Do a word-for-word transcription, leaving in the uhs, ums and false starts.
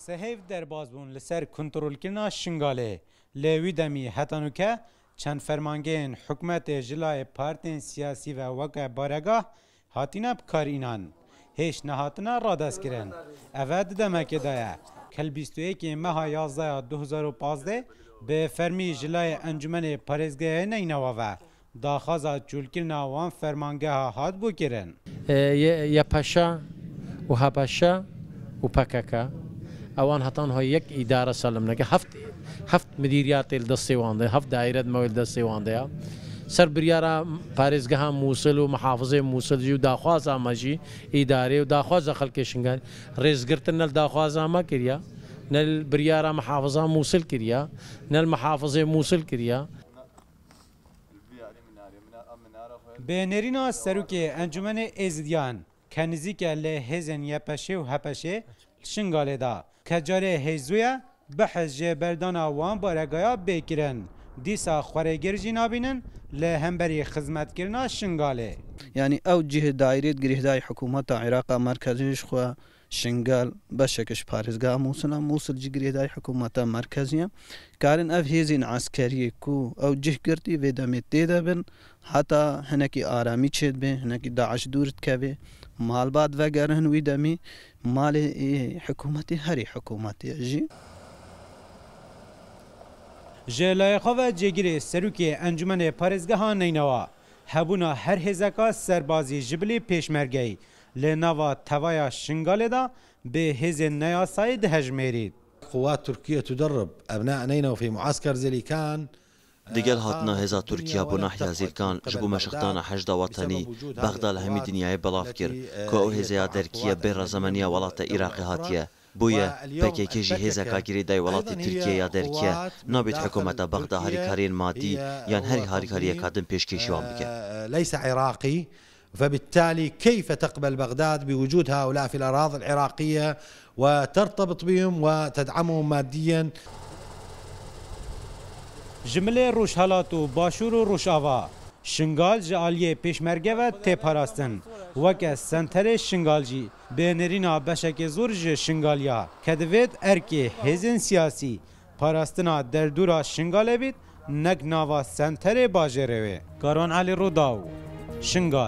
Sehêv derbas bûn li ser kontrolkirina Şingalê. Lê wî demî heta nûke çend fermangehên hikûmetê ji layê partên siyasî ve weke baregah hatine bikarînan, hêj nehatine radestkirin. Ev e di demekê de ye, ke li bîst û yekê meha yazdeh ya du hezar û pazdeh bi fermî ji layê Encûmenê Parêzgehê Neynewa ve daxwaza çûlkirina wan fermangeha hatibû kirin. E, Y-, YPŞ û HPŞ û PKK, ewan heta niha yek îdare selim neke. Heft, heft midîriyatê li destê wan de, heft daîre di mewê li destê wan de ya. Ser biryara parêzgeha Mûsil û mihafizê Mûsil jî û daxwaza me jî, îdarê û daxwaza xelkê Şingal, rêzgirtin ne li daxwaza me kiriya, ne li biryara mihafiza Mûsil kiriya, ne li mihafizê Mûsil kiriya. Bi nêrîna serokê Encûmenê Êzidiyan, ke nizîk e li hêzên YPŞ û HPŞ li Şingalê de, ke carê hêj zû ye, behs ji berdana wan baregaya bê kirin. Dîsa xwerêgir jî nabînin li hemberî xizmetkirina Şingalê. Yanî ew cih daîrê girêhdayî hikûmeta Îraqa merkezî ji xwe Şingal beşek ji parêzgeha Mûsil e, Mûsil jî girêdayî hikûmeta merkezî ye. Karin ev hêzên eskeriyê ku ew cih girtî vê demê tê de bin, heta hinekî aramî çêdibe, hinekî DAIŞ dûr dikeve, malbat vegerin wî demî malê, ê, hikûmetê herî hikûmetê ye jî. Ji layê xwe ve cêgirê serokê Encûmenê Parêzgeha Neynewa, hebûna her hêzeka serbazî ji bilî pêşmergeyî li nava tevaya Şingalê de bi hêzên neyasayî dihejmêrît. قوات تركية تدرب أبناء نينوى في معسكر زليكان. Digel hatina hêza Tirkiye bo nahiya Zîlkan ji bo meşxdana Heşda Wetenî, Bexda li hemî dinyayê belav kir ku ew hêzeya derkî ye bê rezemeniya welata Iraqê hatiye. Bûye P K K jî hêzeka girêdayî welatê Tirkiye ya derkî ye. Nabêt hikûmeta Bexda harîkariyên madî yan herî harîkariyeka din pêşkêşî wan bike. ليس عراقي، فبالتالي كيف تقبل بغداد بوجود هؤلاء في الأراضي العراقية وترتبط بهم وتدعمهم ماديا؟ Ji milê Rojhelat û Başûr û Rojava, Şingal ji aliyê Pêşmerge ve tê parastin. Weke senterê Şingal jî bi nêrîna beşekê zor ji Şingaliya, ke divêt erkê hêzên siyasî parastina derdora Şingalê bît, nek nava senterê bajêrê wê. Karan Elî Rûdaw, Şingal.